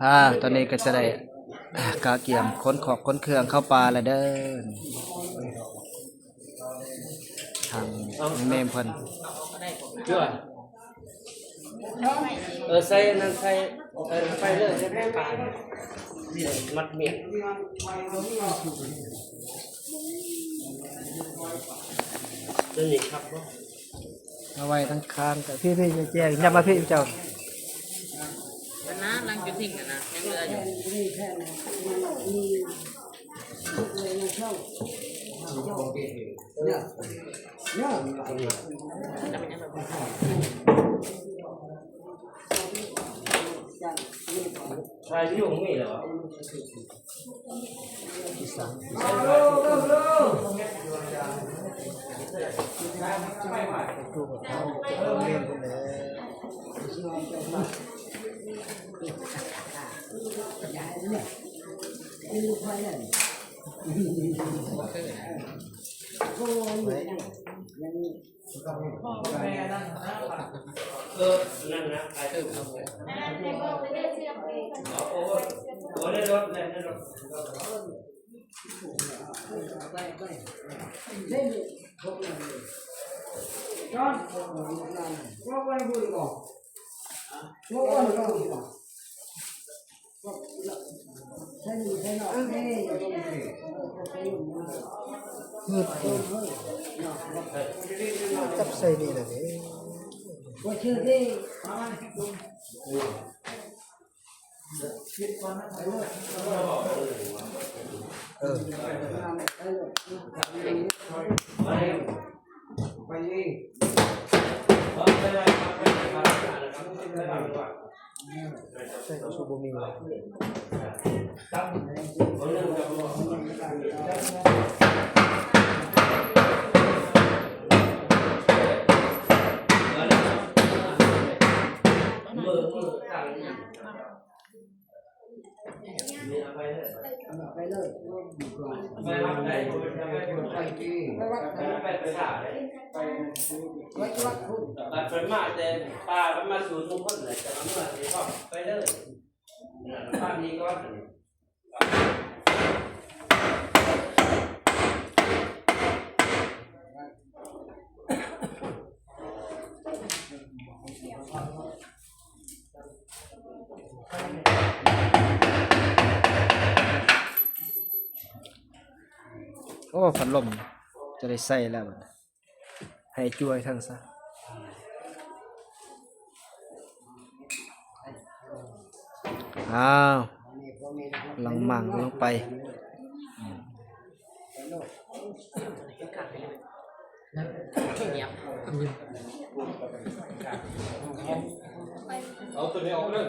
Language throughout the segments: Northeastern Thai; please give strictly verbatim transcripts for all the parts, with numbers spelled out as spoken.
อ่า ตอนนี้ก็จะได้ อ่า กะเกียมขนของขนเครื่องเข้าป่าแล้วเด้อ ทางแม่เพิ่น เออ ใส่นั่นใส่ เออ ไปเลย ใส่แม่ปลา มัดเมียน นั่นนี่ครับ เอาไว้ทั้งคางกับพี่พี่แจ้ง อย่ามาพี่เจ้า อันนั้นหลังจุดทิ้งกันนะ ยังเหลืออยู่ ใช่ พี่หงมีเหรอ เออ นั่นนะ ไอ้เติมครับผม เอาโอ้โห โอ้ในรถ ในรถ มืดอยู่ จับใส่นี่แหละเด้ เออ ใส่กระสุนบ่มี ไปเลย ไปวัดไหน ไปวัดไหน ไปวัดพุทธ บัดเพิ่นมาแต่ป่า เพิ่นมาสู่ทุกคนเลย จะมาเมื่อสิพร้อมไปเลย บ้านนี้ก่อน โอ้ พัดลม จะได้ใส่แล้วบัดนี้ ให้จ่วยทั้งซะ อ้าว หลังมั่งลงไป เอาตัวนี้ออกเลย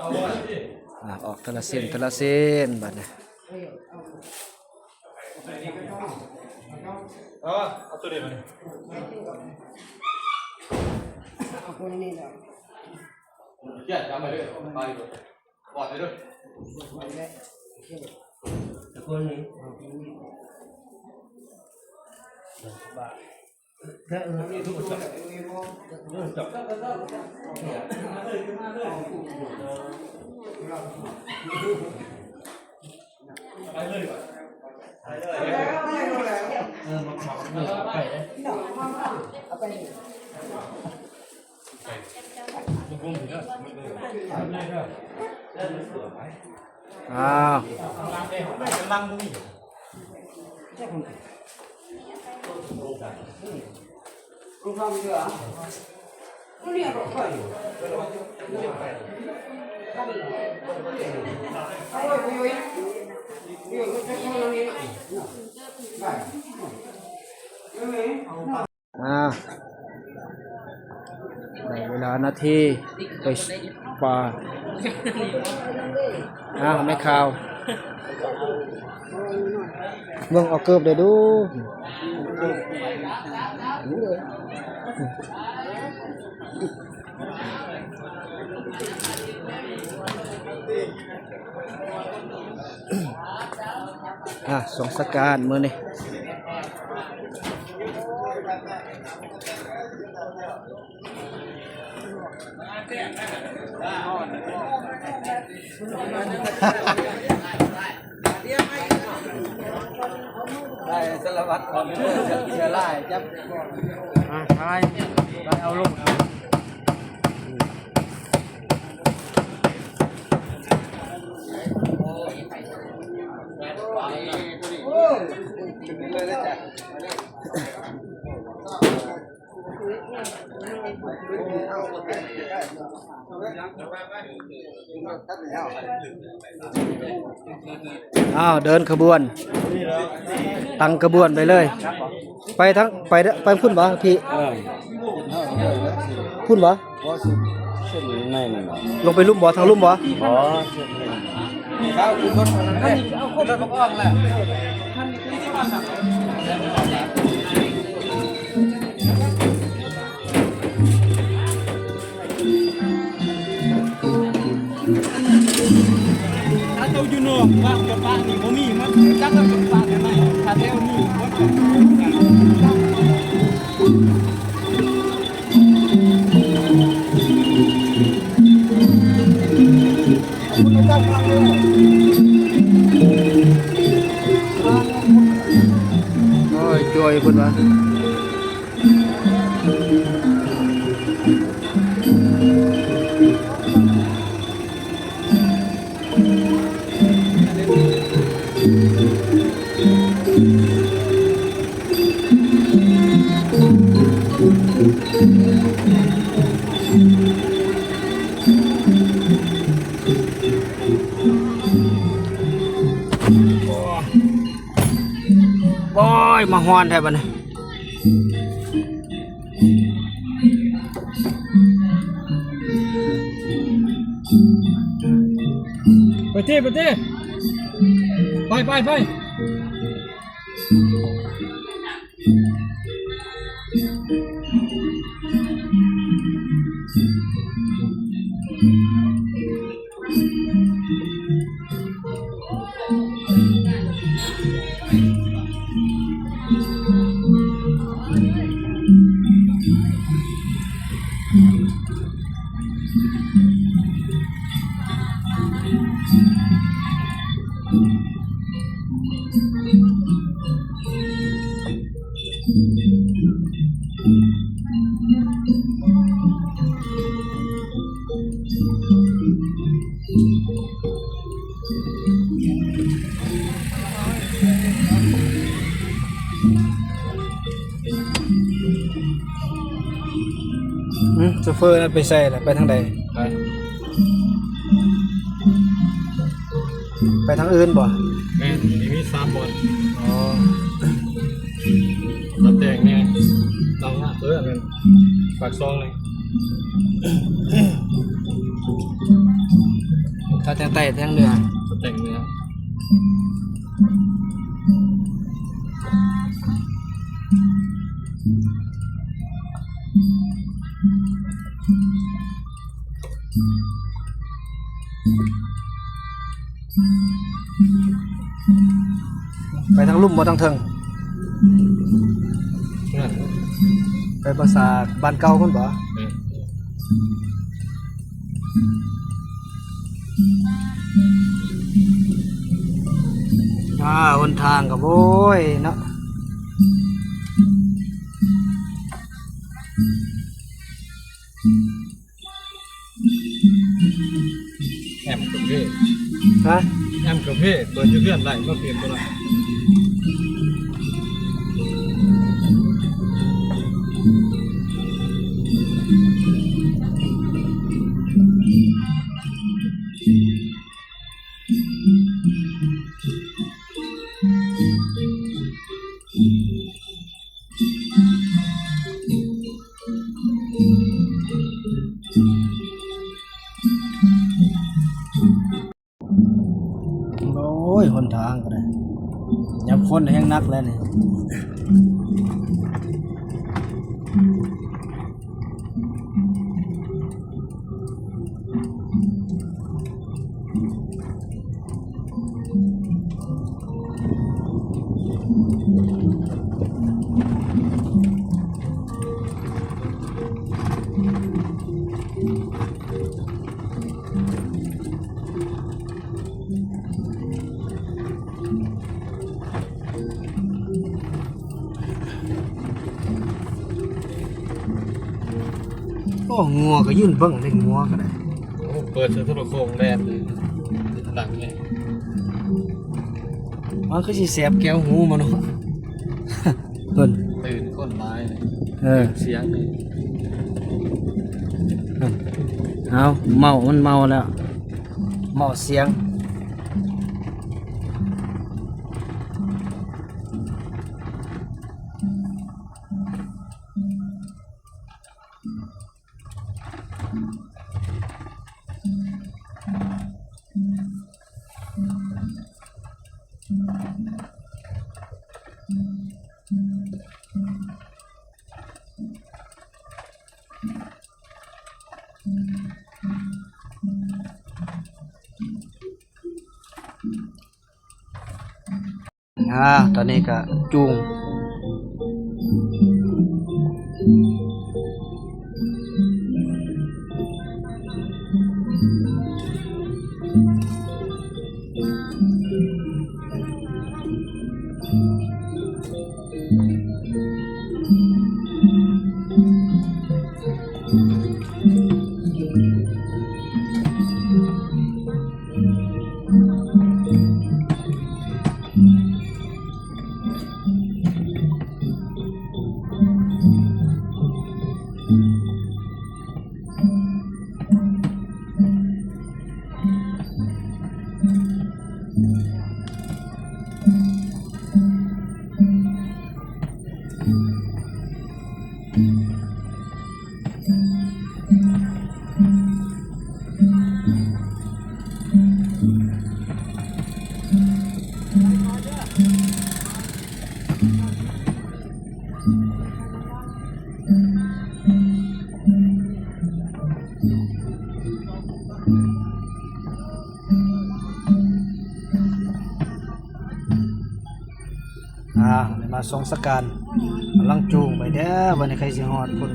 อ่ะ ออกทีละเส้น ทีละเส้น บัดนี้ เอา เอาตัวนี้มาดิ เอาคนนี้แหละ เดี๋ยวจำไปเลย ไปก่อน ปลอดไปด้วย ปลอดไปแล้ว โอเค แต่คนนี้ เอาคนนี้ บาท อ้าว อ่า ได้เวลานาทีไปป่า อ้าว แม่ข่าว เบิ่งเอาเกิบได้ดู อ่ะ สงสการมื้อนี้ ได้สารวัตรก่อนเด้อ เสียหลายจับ อ่า ถ่าย ถ่ายเอาลง อ้าว เดินขบวน ตั้งขบวนไปเลย ไปทาง ไป ไปพุ่นบ่พี่ เออ พุ่นบ่ บ่สิ เส้นในนั่นบ่ ลงไปลุ่มบ่ ทางลุ่มบ่ บ่ เส้นใน ถ้าเจ้าอยู่นอกบ้านกับบ้านนี่บ่มีมันจักแล้วเป็นบ้านไหนถ้าแถวนี้บ่มี โอ้ย จ่อยเพิ่นว่า โอ้ย มาฮ้อนแท้บัดนี้ ไปเต้ ไปเต้ ไป ไป ไป อืม โชเฟอร์นั่นไปใส่ล่ะ ไปทางใด ไป ไปทางอื่นบ่ แม่น มี มีสามบ่อน อ๋อ ตัดแต่งแน่ ตัดหน้า เออ แม่น ปากซองเลย ตัดแต่งใต้แต่งเหนือ ตัดแต่งเหนือ ไปทางลุ่มบ่ทางเทิง นั่น ไปปราสาทบ้านเก่ามันบ่ อืม อ่า หนทางก็โอ้ยเนาะ แอมกาแฟ ฮะ แอมกาแฟ เปิดอยู่เรือนได้ มาเปลี่ยนตัวละ โอ้ย หนทางก็ได้ ยามฝนแฮงหนักแล้วนี่ อื โอ้ งัวก็ยืนเบิ่งเลย งัวก็ได้ โอ้ เปิดใส่โทรโข่งแล่นเลย ดังเลย มันคือสิแสบแก้วหูมาเนาะ เพิ่น ตื่นคนหลายเลย เออ เสียงนี่ เอ้า เมา มันเมาแล้ว เมาเสียง อ่า ตอนนี้ก็จูง อ่า มาส่งสการ กำลังจูงไปเด้อ วันนี้ใครสิฮอดคน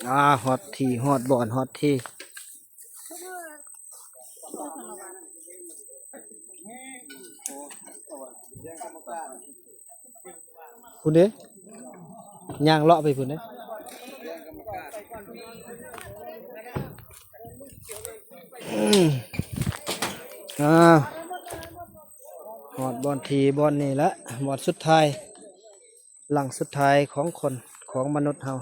อ่า ฮอดที่ ฮอดบ่อน ฮอดที่ พุ้นเด้ ย่างเลาะไปพุ้นเด้ อืม อ่า ฮอดบ่อนที่ บ่อนนี้ละ บ่อนสุดท้าย หลังสุดท้ายของคน ของมนุษย์เฮา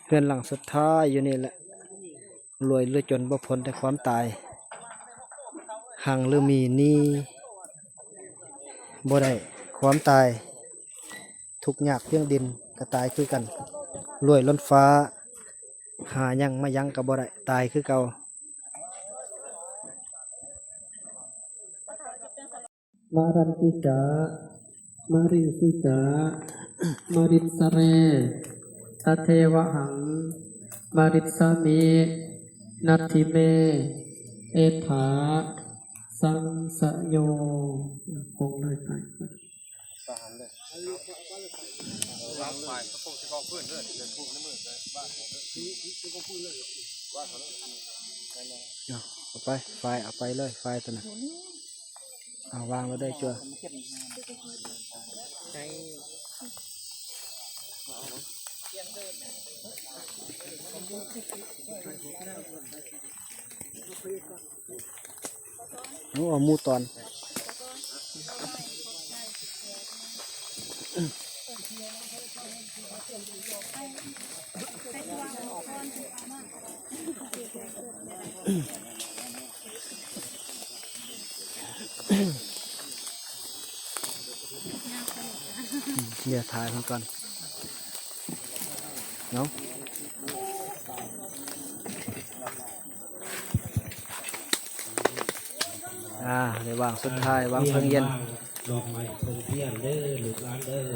เฮือนหลังสุดท้ายอยู่นี่แหละ รวยหรือจนบ่พ้นแต่ความตาย หังหรือมีหนี้บ่ได้ความตาย ทุกข์ยากเพียงดินก็ตายคือกัน รวยล้นฟ้า หาหยังมายั้งก็บ่ได้ ตายคือเก่า มารันติจา มาริงสุจา มาริสเร ตะเทวะหัง มาริสสามิ นัตถิเม เอถา สังสโย คงเลยไป เอาไป ไฟล์เอาไปเลย ไฟล์ตัวนั้น เอาวางแล้วได้จัว โอ้ เอาหมูตอน เดี๋ยวถ่ายมันก่อน เนาะ อ่า ในวางสุดท้าย วางเพิ่งเย็น ดอกไม้เพิ่งเทียนเด้อ ลูกหลานเด้อ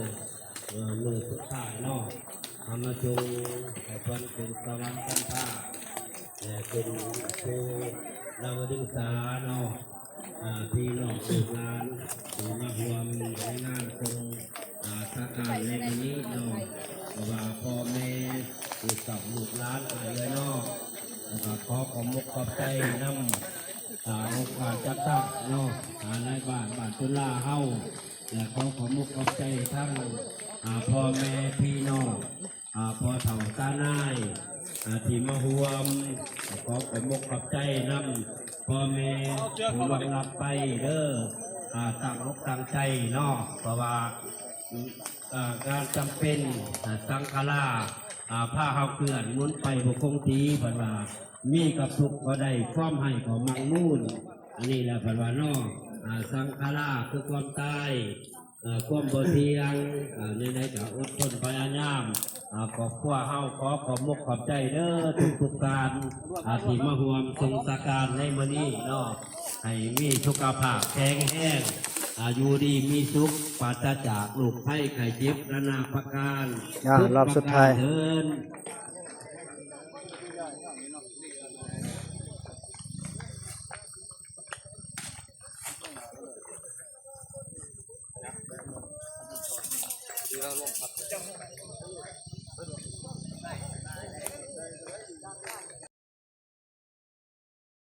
เอ่อ มื้อสุดท้ายเนาะ เอามาส่งให้เพิ่นเป็นสวรรค์ชั้นฟ้า และเป็นภูดาวดึงสาเนาะ อ่า พี่น้องลูกหลานที่มาร่วมในงานส่ง อ่า สักการะในวันนี้เนาะ เพราะว่าพ่อแม่ผู้เฒ่าลูกหลานหลายเลยเนาะ แล้วก็ขอขอบมกขอบใจนำ อ่า องค์การจัดตั้งเนาะ อ่า ในบ้าน บ้านตุลาเฮา และขอขอบมกขอบใจทั้ง อ่า พ่อแม่พี่น้อง อ่า พ่อเฒ่าตานาย อ่า ที่มาร่วม ขอขอบมกขอบใจนำพ่อแม่ผู้ล่วงลับไปเด้อ อ่า ตั้งอกตั้งใจเนาะ เพราะว่า อ่า งานจำเป็น อ่า สังขารา อ่า พาเฮาเคลื่อนหมุนไปบ่คงที่ เพิ่นว่า มีกับทุกข์ก็ได้ ความให้ก็มั่งมูน อันนี้แหละเพิ่นว่าเนาะ อ่า สังขาราคือความตาย เอ่อ ความบ่เที่ยง อ่า แนวใดก็อดทนพยายาม อ่า ครอบครัวเฮาขอขอบมกขอบใจเด้อทุกๆท่าน อ่า ที่มาร่วมส่งสักการะในมื้อนี้เนาะ ให้มีสุขภาพแข็งแรง อ่า อยู่ดีมีสุข ปราศจากโรคภัยไข้เจ็บนานาประการ อ่า ทุก รอบสุดท้าย ประการเทอญ